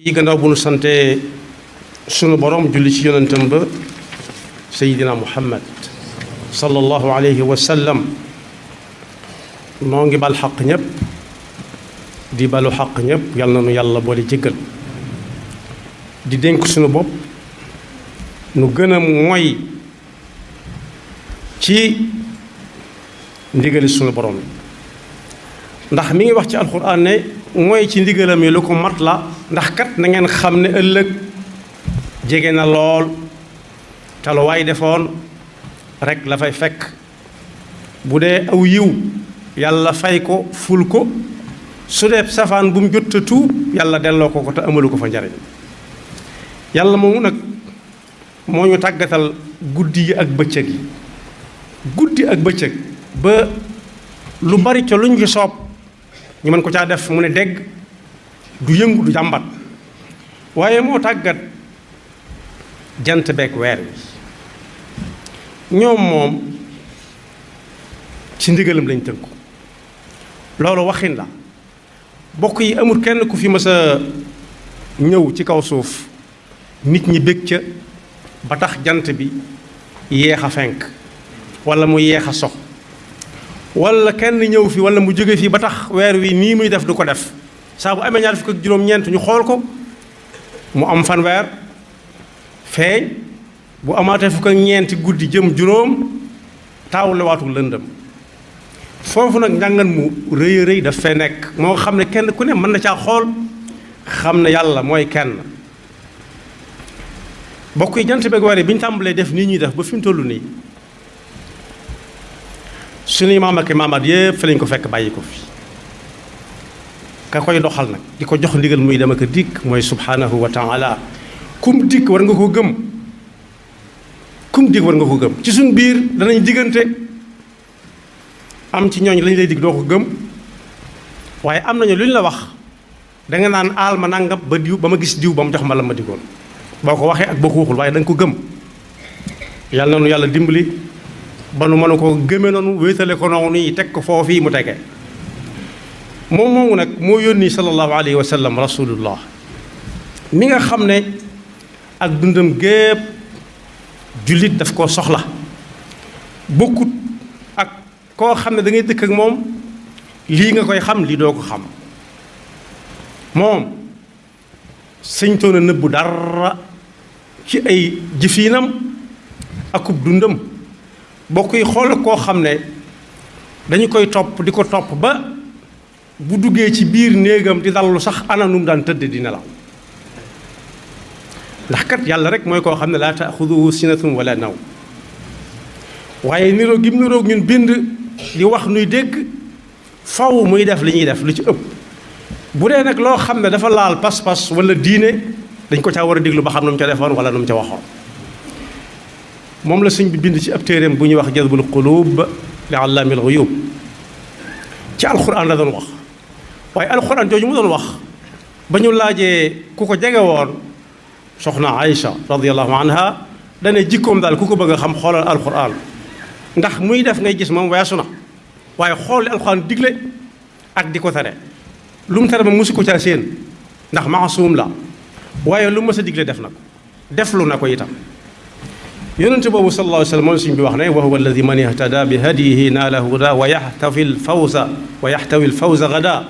yi gannaaw bu nu sante sunu borom julli ci yonentam ba Seydina Muhammad sallallahu alayhi wa sallam noo ngi bal xaq ñëpp di balu xaq ñëpp yal na nu yàlla boole jéggal di dénk sunu bopp nu gën a moy ci ndigali sunu borom ndax mi ngi wax ci alxuraan ne mooy ci ndigalam yi lu ko mat la ndax kat na ngeen xam ne ëllëg jege na lool te lu waay defoon rek la fay fekk bu dee aw yiw yàlla fay ko ful ko su dee safaan bu mu jot a tuub yàlla delloo ko te amalu ko fa njariñ yàlla moomu nag moo ñu tàggatal guddi yi ak bëccëg yi guddi ak bëccëg ba lu bari ca luñ ci soob ñu mën ko caa def mu ne dégg du yëngu du jàmbat waaye moo tàggat jant beeg weer wi ñoom moom ci ndigalam lañ tënku loolu waxin la bokk yi amul kenn ku fi mës a ñëw ci kaw suuf nit ñi bég ca ba tax jant bi yéex a fenk wala mu yéex a sox wala kenn ñëw fi wala mu jóge fii ba tax weer wi nii muy def du ko def saa bu amee ñaar fukk ak juróom-ñeent ñu xool ko mu am fanweer feeñ bu amaatee fukk ak ñeenti guddi jëm juróom taaw lewaatul lëndëm foofu nag njàngan mu rëy a rëy daf fee nekk moo xam ne kenn ku ne mën na caa xool xam ne yàlla mooy kenn bokk yi jant beeg weer bi ñu tàmbalee def nii ñuy def ba fi mu toll nii suñuy maam ak maamaat yépp fa lañ ko fekk bàyyi ko fi ka koy doxal nag di ko jox ndigal muy dem ak dikk mooy subhanahu wa taala kum dikk war nga ko gëm kum dikk war nga ko gëm ci suñ biir danañ diggante am ci ñooñ lañ lay dig doo ko gëm waaye am nañu lu ñu la wax danga naan aal ma nangam ba diw ba ma gis diw ba mu jox ma la ma digoon boo ko waxee ak boo ko waxul waaye da nga ko gëm yàlla na nu yàlla dimbali ba nu mën ko gëme noonu wéetale ko noonu yi teg ko foofii mu tege moom moomu nag moo yónni sallallahu alayhi wa sallam rasulullah mi nga xam ne ak dundam gépp jullit daf koo soxla bokkut ak koo xam ne da ngay dëkk ak moom lii nga koy xam lii doo ko xam moom sëñtoon a nëbbu dara ci ay jëfiinam akub dundam bokk yi xool koo xam ne dañu koy topp di ko topp ba bu duggee ci biir néegam di dallu sax ana nu mu daan tëdd di nelaw ndax kat yàlla rek mooy koo xam ne laa taaxuduhu sinatun wala naw waaye niroog gi mu niroog ñun bind di wax nuy dégg faw muy def li ñuy def lu ci ëpp bu dee nag loo xam ne dafa laal pas-pas wala diine dañ ko caa war a déglu ba xam nu mu ca defoon wala nu mu ca waxoon moom la sëñ bi bind ci ab téeréem bu ñuy wax jazbul qulub li allaamil ghuyub ci alxuraan la doon wax waaye alxuraan jooju mu doon wax ba ñu laajee ku ko jege woon soxna Aïcha radiyallahu anha dane jikkoom daal ku ko bëgg a xam xoolal alxuraan ndax muy def ngay gis moom weesu na waaye xool li alxuraan digle ak di ko tere lu mu tere ma musu ko caa séen ndax maasuum la waaye lu mës a digle def na ko deflu na ko itam yonente boobu sallallahu alayhi wa sallam moom suñ bi wax ne wa huwa alladi man ihtada bi hadiyihi naala huda wa yaxtawi lfawza gada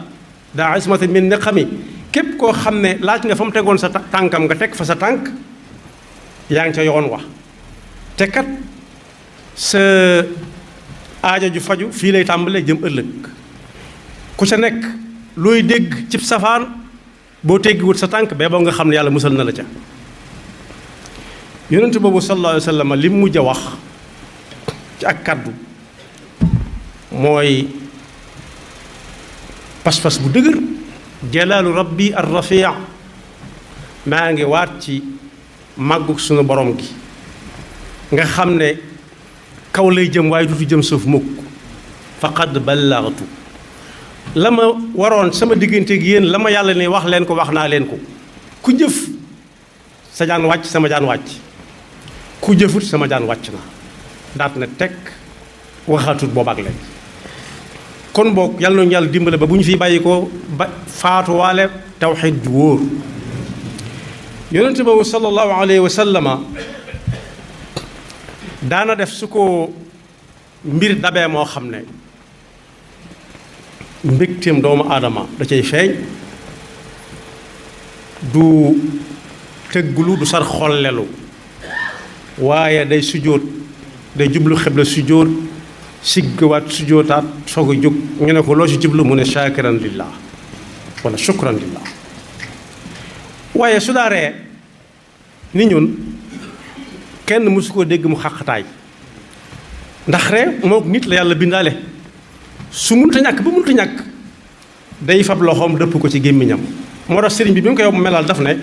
daa ismata min niqami képp koo xam ne laaj nga fa mu tegoon sa tànkam nga teg fa sa tànk yaa ngi ca yoon wax te kat sa aaja ju faju fii lay tàmbalee jëm ëllëg ku ca nekk looy dégg cib safaan boo teggiwut sa tànk bee boo nga xam ne yàlla musal na la ca yonent boobu sallallahu alayhi wa sallam li mu mujj a wax ci ak kaddu mooy pas-pas bu dëgër jalaalu rabbi ar rafia maa ngi waat ci màggug sunu borom gi nga xam ne kaw lay jëm waaye dutu jëm suuf mukk faqad ballaghtu la ma waroon sama diggante ak yéen la ma yàlla ne wax leen ko wax naa leen ko ku jëf sa jaan wàcc sama jaan wàcc ku jëfut sama jaan wàcc na daat na teg waxaatut boobaak leen kon boog yàlla nañu yàlla dimbale ba bu ñu fi bàyyi ko ba faatuwaale tawxiid ju wóor yonente boobu sallallahu alayhi wa sallama daana def su ko mbir dabee moo xam ne mbégteem doomu aadama da cay feeñ du tëggulu du sar xollelu waaye day sujjóot day jublu xibla sujjóot siggawaat sujjóotaat soog a jóg ñu ne ko loo ci jublu mu ne shaakiran lillah wala shukran lillah waaye su daaree ni ñun kenn mësu koo dégg mu xàqtaay ndax ree mook nit la yàlla bindaale su munta ñàkk ba munta ñàkk day fab loxoom dëpp ko ci gémmiñam moo tax sëriñ bi mu ko yow melal daf ne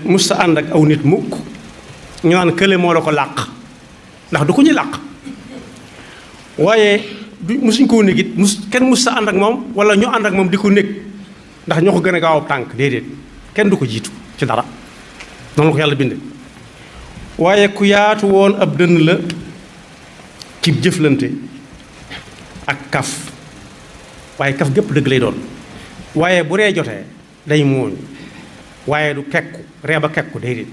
musta ànd ak aw nit mukk ñu naan kële moo la ko làq ndax du ko ñuy làq waaye du musuñ koo nég it kenn musta ànd ak moom wala ñu ànd ak moom di ko nég ndax ñoo ko gën a gaaw ab tànk déedéet kenn du ko jiitu ci dara noonu la ko yàlla binde waaye ku yaatu woon ab dënn la ci jëflante ak kaf waaye kaf gépp dëgg lay doon waaye bu ree jotee day mooñ waaye du kekku ree ba kekku déedéet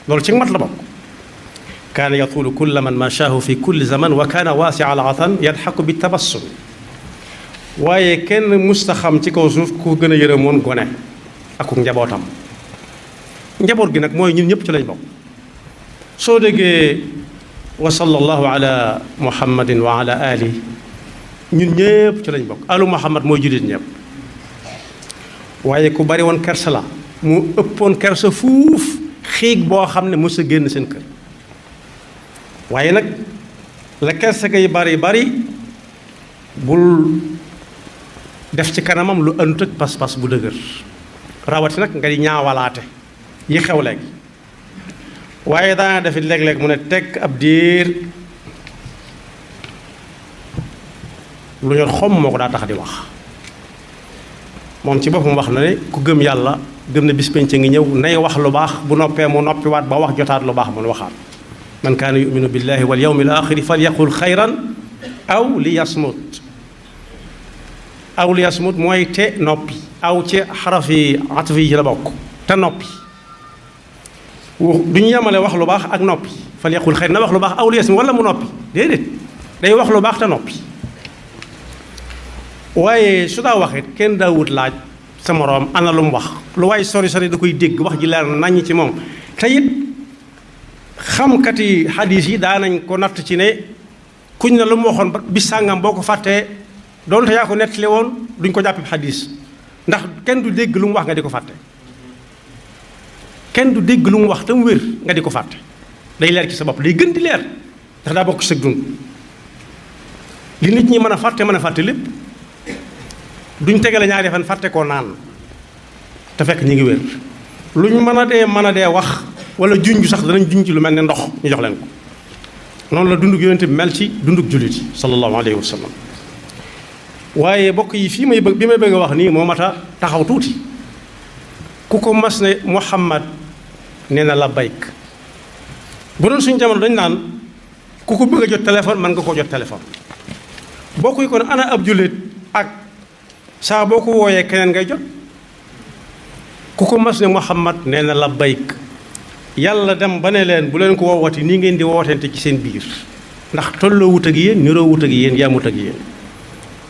loolu ci mat la bokk kaana yatulu kulla man mashaahu fi kulli zaman wa kaana waasi al atan yadxaku bi tabassum waaye kenn musta xam ci kaw suuf ku gën a yërëmoon gone akuk njabootam njaboot gi nag mooy ñun ñëpp ci lañ bokk soo déggee wa sallallahu ala muhammadin wa ala ali ñun ñëpp ci lañ bokk alu muhammad mooy jullit ñëpp waaye ku bari woon kersa la mu ëppoon kersa fuuf xiig boo xam ne mos a génn seen kër waaye nag la kersa gay bari bari bul def ci kanamam lu ënt ak pas-pas bu dëgër rawati nag nga di ñaawalaate yi xew léegi waaye daana defit léeg-léeg mu ne tekk ab diir lu ñor xom moo ko daa tax di wax moom ci boppam wax na ne ku gëm yàlla gëm na bis penc ngi ñëw nay wax lu baax bu noppee mu noppiwaat ba wax jotaat lu baax mun waxaat man kaana yuminu billahi wal yawmil axiri falyaqul xayran aw li yasmut mooy te noppi aw ci xarafi atfi yi ci la bokk te noppi du ñu yemale wax lu baax ak noppi falyaqul xayran na wax lu baax aw li yasmut wala mu noppi déedéet day wax lu baax te noppi waaye su daa waxit kenn daawut laaj sa moroom ana lu mu wax lu waaye sori sori da koy dégg wax ji leer na naññ ci moom te it xamkati xadiis yi daanañ ko natt ci ne kuñ na lu mu waxoon ba bis sàngam boo ko fàttee doonte yaa ko nettali woon duñ ko jàppee xadiis ndax kenn du dégg lu mu wax nga di ko fàtte kenn du dégg lu mu wax te mu wér nga di ko fàtte day leer ci sa bopp day gën di leer ndax daa bokk ci sa dund li nit ñi mën a fàtte lépp duñ tegale ñaari fan fàtte koo naan te fekk ñi ngi wér luñ mën a dee wax wala junj sax danañ junj lu mel ne ndox ñu jox leen ko noonu la dundug yonente bi mel ci dundug jullit yi sallallahu alayhi wa sallam waaye bokk yi fii bi may bëgg a wax nii moo mat a taxaw tuuti ku ko mas ne Muhammad nee na labbayk bu doon suñu jamono dañ naan ku ko bëgg a jot téléphone mën nga koo jot téléphone bokk yi kon ana ab jullit ak saa boo ko wooyee keneen ngay jot ku ko mas ne Muhammad nee na labbayk yàlla dem ba ne leen bu leen ko woowati nii ngeen di wootente ci seen biir ndax tolloo wut ak yéen niroo wut ak yéen yaamut ak yéen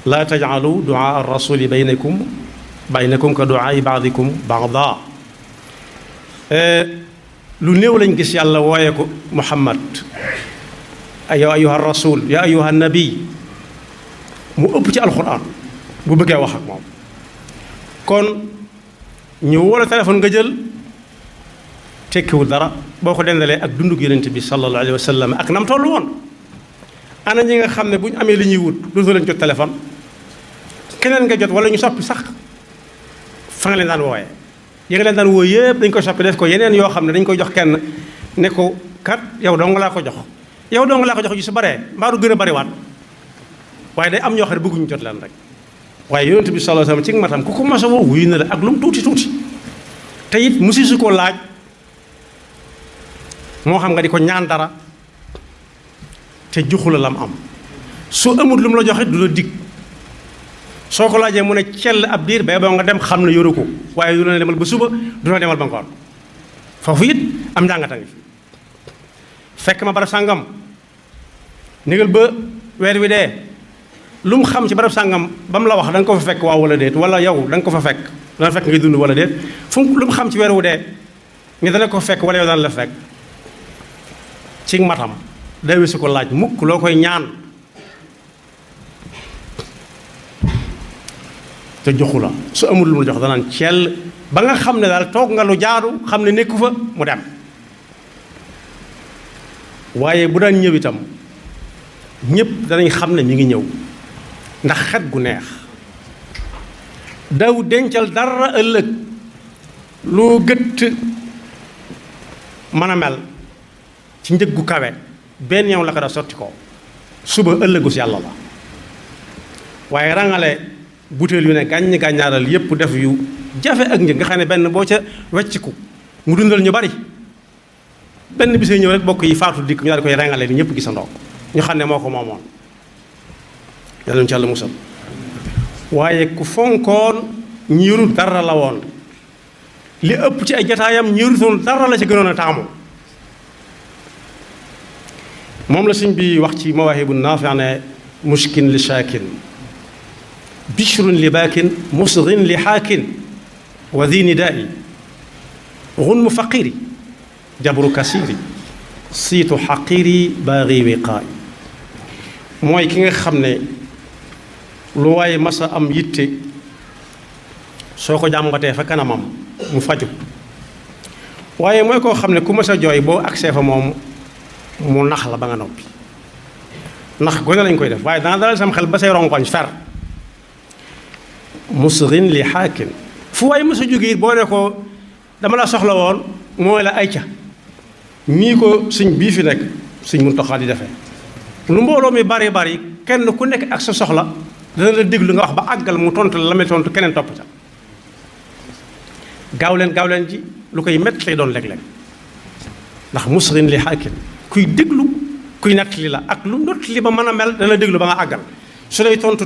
laa tajcalu duaa ar-rasuli baynakum ka duaai baadikum baada lu néew lañ gis yàlla wooyee ko Muhammad ya ayuha rasul ya ayuha nabi mu ëpp ci alquran bu bëggee wax ak moom kon ñu wala téléphone nga jël tekkiwul dara boo ko dendalee ak dundug yonent bi sallallahu alayhi wa sallam ak nam tollu woon ana ñi nga xam ne bu ñu amee li ñuy wut dootu leen jot téléphone keneen nga jot wala ñu soppi sax fa nga leen daan wooyee yi nga leen daan woo yëpp dañ koy soppi def ko yeneen yoo xam ne dañ koy jox kenn ne ko kat yow dong laa ko jox yow dong laa ko jox ju su baree mbaa du gën a bariwaat waaye day am ñoo xam ne bëgguñu jot leen rek waaye yonent bi sallallahu alayhi wa sallam ci matam ku ko mas a woo wuyu na la ak lu mu tuuti tuuti te it musi su ko laaj moo xam nga di ko ñaan dara te joxu la lam am su amul lu mu la joxe du la dig soo ko laajee mu ne cell ab diir ba boo nga dem xam ne yoru ko waaye du la demal ba suba du la demal ba ngoon foofu it am njàngata ngi fekk ma barab sàngam négal ba weer wi dee lu mu xam ci barab sàngam ba mu la wax da nga ko fa fekk waaw wala déet wala yow da nga ko fa fekk dana fekk ngay dund wala déet fu lu mu xam ci weer wu dee nga dana ko fekk wala yow dana la fekk ci matam day si ko laaj mukk loo koy ñaan te joxu la su amul lu mu jox danaan ceel ba nga xam ne daal toog nga lu jaadu xam ne nekku fa mu dem waaye bu daan ñëw itam ñëpp danañ xam ne mi ngi ñëw ndax xet gu neex daw dencal dara ëllëg loo gëtt mën a mel ci njëg gu kawe benn yow la ko da sotti ko suba ëllëgus yàlla la waaye rangale butéel yu ne gàññ gàññaaral yépp def yu jafe ak njëg nga xam ne benn boo ca wecciku mu dundal ñu bari benn bisee ñëw rek bokk yi faatu dikk ñu daal di koy rangale ni ñëpp gisandoo ñu xam ne moo ko moomoon yàlla ñu ci yàlla musal waaye ku fonkoon ñi yorul dara la woon li ëpp ci ay jataayam ñi yorutoon dara la ci gënoon a taamu moom la sëñ bi wax ci mawaahibu naafi' ne mushkin li shaakin bishrun li baakin musghin li xaakin wa di nidaa'i gunmu faqiri jabru kasiri siitu xaqiri baagi wiqaa'i mooy ki nga xam ne lu waaye masa am yitte soo ko jàmbatee fa kanamam mu faju waaye mooy koo xam ne ku masa jooy boo agsee fa moom mu nax la ba nga noppi ndax gone lañ koy def waaye dana dalal sam xel ba say rongoñ fer musghin li xaakin fu waaye masa jóge it boo ne ko dama la soxla woon mooy la ay ca nii ko sëñ bii fi nekk sëñ Muntaxa di defee lu mbooloo mi bari bari kenn ku nekk ak sa soxla dana la déglu nga wax ba àggal mu tontu la may tontu keneen topp ca gaaw leen ji lu koy métti lay doon léeg-léeg ndax musghin li xaakin kuy déglu kuy nettali la ak lu ndott li ba mën a mel dana déglu ba nga àggal su lay tontu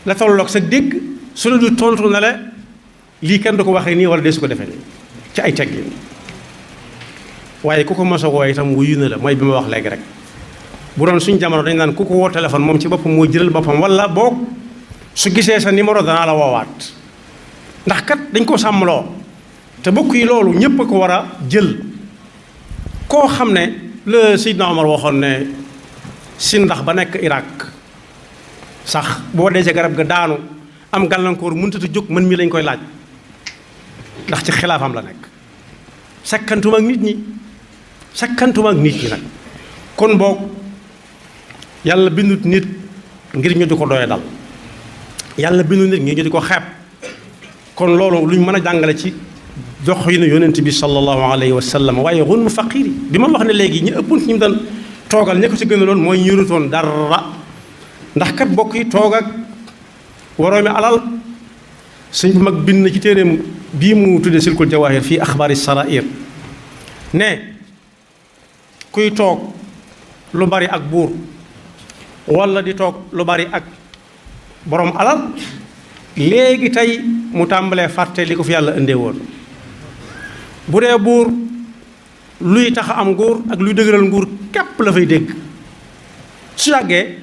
la tolloog sa dégg su la du tontu na la lii kenn du ko waxee nii wala dee su ko defee nii ci ay teggin waaye ku ko mos a woo itam wuyu na la mooy bi ma wax léegi rek bu doon suñ jamono dañ naan ku ko woo téléphone moom ci boppam moo jëlal boppam wala boog su gisee sa numéro danaa la woowaat ndax kat dañ ko sàmmloo te bokk yi loolu ñépp a ko war a jël koo xam ne la Seydina Omar waxoon ne si ndax ba nekk Irak sax boo dee ca garab ga daanu am gàllankoor mënut a jóg mën mii lañ koy laaj ndax ci xilaafam la nekk sakkantuma ak nit ñi nag kon boog yàlla bindut nit ngir ñu di ko doye dal yàlla bindut nit ngir ñu di ko xeeb kon loolu luñ mën a jàngale ci jox yi nu yonent bi sallallahu alayhi wa sallam waaye gunmu faqiri bi ma wax ne léegi ñu ëppoon ci ñu doon toogal ña ko ci gën a doon mooy ñu yorutoon dara ndax kat bokk yi toog ak waroomi alal sëñ bu mag bind na ci téeréem bii mu tudde silkul jawaahir fii axbaari sarair ne kuy toog lu bari ak buur walla di toog lu bari ak borom alal léegi tey mu tàmbalee fàtte li ko fi yàlla indee woon bu dee buur luy tax a am nguur ak luy dëgëral nguur képp la fay dégg su yàggee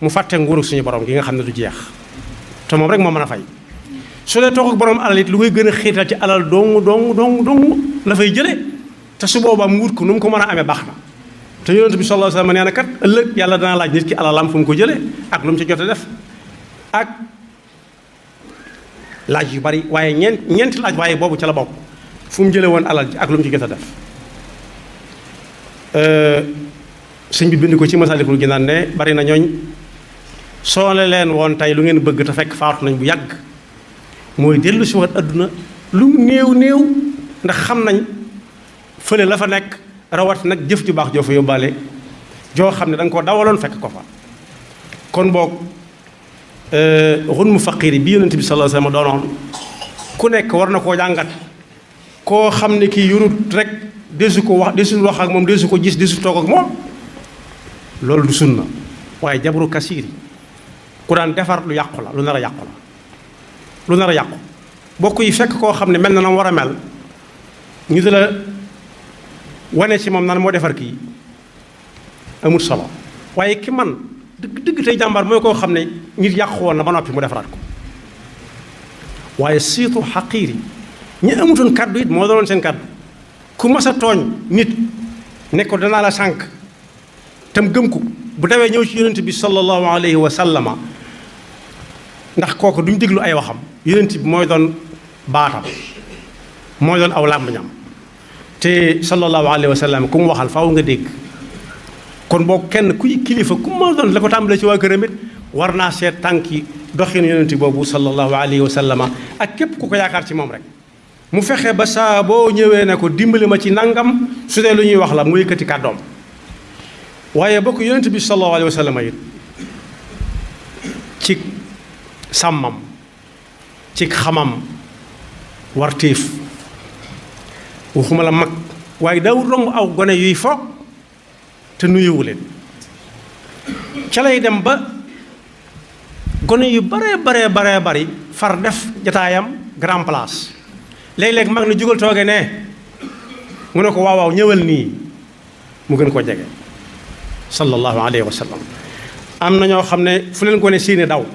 mu fàtte nguur ak suñu borom gi nga xam ne du jeex te moom rek moo mën a fay su dee toog ak borom alal it lu koy gën a xiital ci alal dong la fay jële te su boobaa mu wut ko nu mu ko mën a amee baax na te yonent bi sallallahu alayhi wa sallam nee na kat ëllëg yàlla dana laaj nit ki alalam fu mu ko jëlee ak lu mu ci jot a def ak laaj yu bari waaye ñeenti laaj waaye boobu ca la bokk fu mu jëlee woon alal ji ak lu mu ci jot a def sëñ bi bind ko ci Masaalikul Jinaan ne bari na ñooñ soole leen woon tey lu ngeen bëgg te fekk faatu nañ bu yàgg mooy dellu si waat adduna lu néew ndax xam nañ fële la fa nekk rawat nag jëf ju baax joo fa yóbbaale joo xam ne da nga ko dawaloon fekk ko fa kon boog gunmu faqiri bi yonent bi sallallahu alayhi wa sallam doonoon ku nekk war na koo jàngat koo xam ne kii yurut rek desu ko wax desu wax ak moom desu ko gis desu toog ak moom loolu du sunna waaye jabru kasiri ku daan defar lu yàqu la lu nar a yàqu la lu nar a yàqu bokk yi fekk koo xam ne mel na na war a mel ñu di la wane ci moom naan moo defar kii amul solo waaye ki man dëgg dëgg tey jàmbaar mooy koo xam ne nit yàqu woon na ba noppi mu defaraat ko waaye siitu xaqiir yi ñi amutoon kàddu it moo doonoon seen kàddu ku mas a tooñ nit ne ko danaa la sànq tam gëm ko bu dawee ñëw ci yonent bi sallallahu alayhi wa sallama ndax kooku duñ déglu ay waxam yonent bi mooy doon baatam mooy doon aw làmmiñam te sallallahu alayhi wa sallam ku mu waxal faaw nga dégg kon boo kenn kuy kilifa ku ma doon la ko tàmbalee ci waa këram it war naa seet tànki doxin yonent boobu sallallahu alayhi wa sallama ak képp ku ko yaakaar ci moom rek mu fexe ba saa boo ñëwee ne ko dimbali ma ci nangam su dee lu ñuy wax la mu yëkkati kàddoom waaye bokk yonent bi sallallahu alayhi wa sallama it ci sàmmam ci xamam wartiif waxuma la mag waaye daw romb aw gone yuy fo te nuyuwu leen ca lay dem ba gone yu baree bari far def jataayam grand place léeg-léeg mag na jugal tooge ne mu ne ko waaw waaw ñëwal nii mu gën ko jege sallallahu alayhi wa sallam am na ñoo xam ne fu leen gone séene daw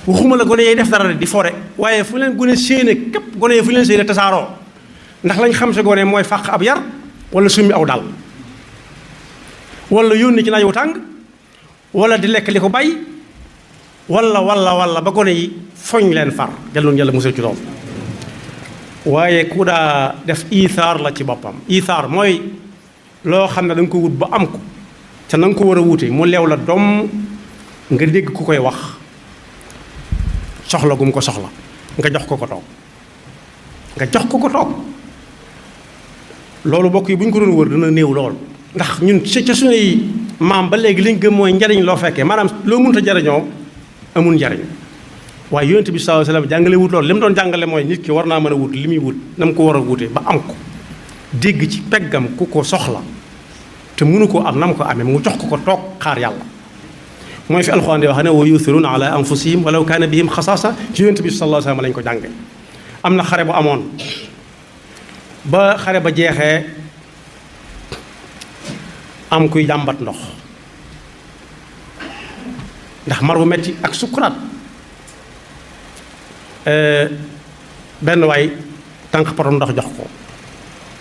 waxuma la gone yay def dara di fore waaye fu leen gone séene képp gone yi fu leen séene tasaaroo ndax lañ xam si gone mooy fàq ab yar wala summi aw dal wala yónni ci naaj wu tàng wala di lekk li ko bay wala ba gone yi foñ leen far jalloon yàlla musal ci doom waaye ku daa def iisaar la ci boppam iisaar mooy loo xam ne da nga ko wut ba am ko te na nga ko war a wute mu leew la doom nga dégg ku koy wax soxla gum ko soxla nga jox ko toog loolu bokk yi bu ñu ko doon wër dana néew lool ndax ñun ca suñuy maam ba léegi liñ gëm mooy njariñ loo fekkee maanaam loo mënta jariñoo amul njariñ waaye yonent bi sallallahu alayhi wasallam jàngale wut loolu li mu doon jàngale mooy nit ki war naa mën a wut li muy wut na mu ko war a wutee ba am ko dégg ci peggam ku ko soxla te mënu koo am na mu ko amee mu jox ko toog xaar yàlla mooy fi alxuraan di wax ne wa yuthiruna ala anfusihim walaw kaana bihim xasaasa ci yonent bi sallallahu alayhi wasallam lañ ko jànge am na xare bu amoon ba xare ba jeexee am kuy jàmbat ndox ndax mar bu metti ak sukkuraat benn waay tànk porom ndox jox ko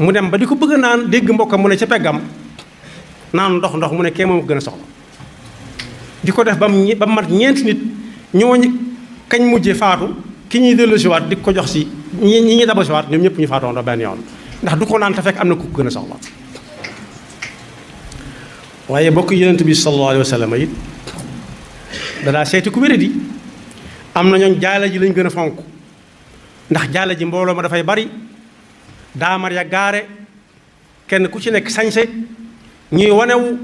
mu dem ba di ko bëgg naan dégg mbokkam mu ne ca peggam naan ndox mu ne kee moom gën a soxla di ko def ba mu mat ñeenti nit ñooñu kañ mujje faatu ki ñuy dellu siwaat di ko jox si ñi ñuy daba siwaat ñoom ñëpp ñu faatoo ndox benn yoon ndax du ko naan te fekk am na ku gën a soxla waaye bokk yonent bi sallallahu alayhi wa sallam it danaa seeti ku wéradi am na ñooñ jaala ji lañ gën a fonk ndax jaala ji mbooloo ma dafay bari daamar ya gaare kenn ku ci nekk sañse ñuy wanewu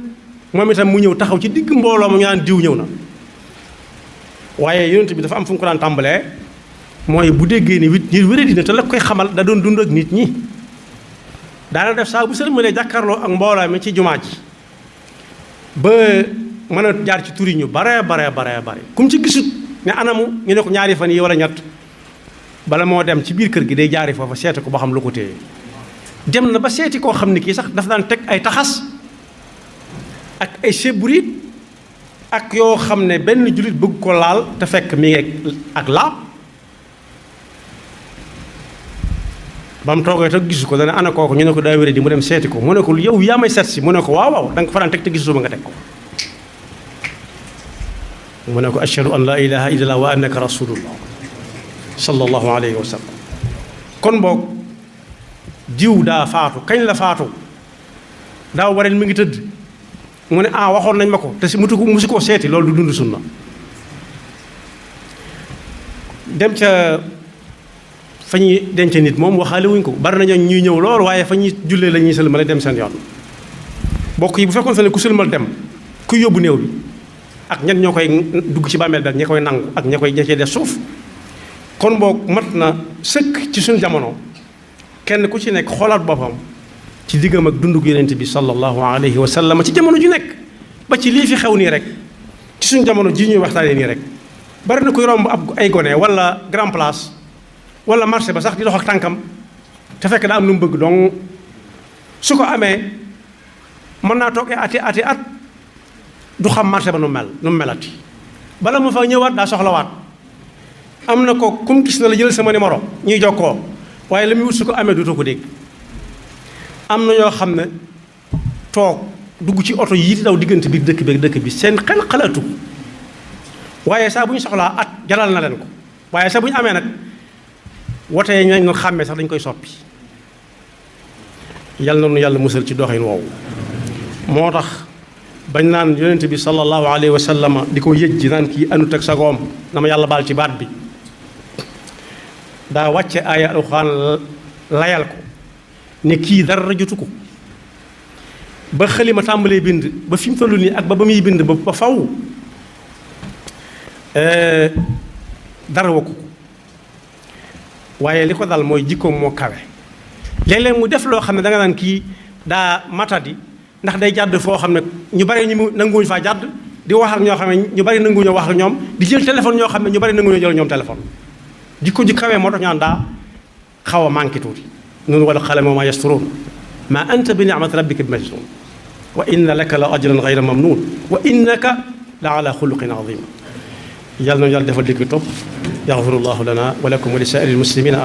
moom itam mu ñëw taxaw ci digg mbooloo ma ñu naan diw ñëw na waaye yonent bi dafa am fu mu ko daan tàmbalee mooy bu déggee ni nit wéradi na te la koy xamal da doon dund ak nit ñi daana def saa bu sëlmalee jàkkaarloo ak mbooloo mi ci jumaa ji ba mën a jaar ci turi ñu bare kum ci gisut ne anamu ñu ne ko ñaari fan yi wala ñett bala moo dem ci biir kër gi day jaari foofa seeti ko ba xam lu ko téye dem na ba seeti koo xam ne kii sax dafa daan teg ay taxas ak ay sebrit ak yoo xam ne benn jullit bëgg ko laal te fekk mi ngi ak laab ba mu toogee te gisu ko dana ana kooku ñu ne ko daa wéré di mu dem seeti ko mu ne ko yow yaa may seet si mu ne ko waaw da nga ko fa daan teg te gisu ba nga teg ko mu ne ko ashhadu an la ilaha illallah wa annaka rasulullah sallallahu alayhi wa sallam kon boog diw daa faatu kañ la faatu daaw wareen mi ngi tëdd mu ne waxoon nañ ma ko te si musu koo seeti loolu du dund sunna dem ca fa ñuy denc nit moom waxaale wuñ ko bari nañu ñuy ñëw lool waaye fa ñuy jullee la ñuy sëlmale dem seen yoon bokk yi bu fekkoon ne ku sëlmal dem ku yóbbu néew bi ak ñan ñoo koy dugg ci bàmmeel bi ak ña koy nangu ak ña cee def suuf kon boog mat na sëkk ci suñu jamono kenn ku ci nekk xoolaat boppam ci diggam ak dundug yonent bi sallallahu alayhi wa sallam ci jamono ju nekk ba ci lii fi xew nii rek ci ci suñu jamono ji ñuy waxtaanee nii rek bari na kuy romb ab ay gone wala grand place wala marché ba sax di dox ak tànkam te fekk daa am lu mu bëgg donc su ko amee mën naa toog ati at du xam marché ba nu mu melati bala mu fa ñëwaat daa soxlawaat am na ko kum gis na la jël sama numéro ñuy jokkoo waaye la muy wut su ko amee dootoo ko dégg. am na ñoo xam ne toog dugg ci oto yi di daw diggante biir dëkk bi seen xel xalaatu waaye saa bu ñu soxlaa at jaral na leen ko waaye saa bu ñu amee nag wote yi ñu xàmmee sax dañ koy soppi. yal na nu yàlla musal ci doxin woowu moo tax bañ naan yonent bi sallallahu alayhi wa sallam di ko yëj ji naan kii anut ak sagoom na ma yàlla baal ci baat bi daa wàcce aaya alxuraan layal ko ne kii dara jotu ko ba xalima tàmbalee bind ba fi mu toll nii ak ba muy bind ba faw dara wakku ko waaye li ko dal mooy jikkoom moo kawe léeg-léeg mu def loo xam ne da nga naan kii daa matadi ndax day jàdd foo xam ne ñu bari ñu mu nanguwuñu faa jàdd di wax ak ñoo xam ne ñu bari nanguwuñu wax ak ñoom di jël téléphone ñoo xam ne ñu bari nanguwuñu jël ñoom téléphone jikko ji kawe moo tax ñu naan daa xaw a manqué tuuti noonu wala qalami wa maa yasturuun maa anta bi ni'mati rabbika bi majnuun wa inna laka la ajran ghayra mamnuun wa innaka la ala xuluqin azim yàlla na yàlla defal dégg topp yaxfirullahu lana wa lakum wa li saa'iril muslimina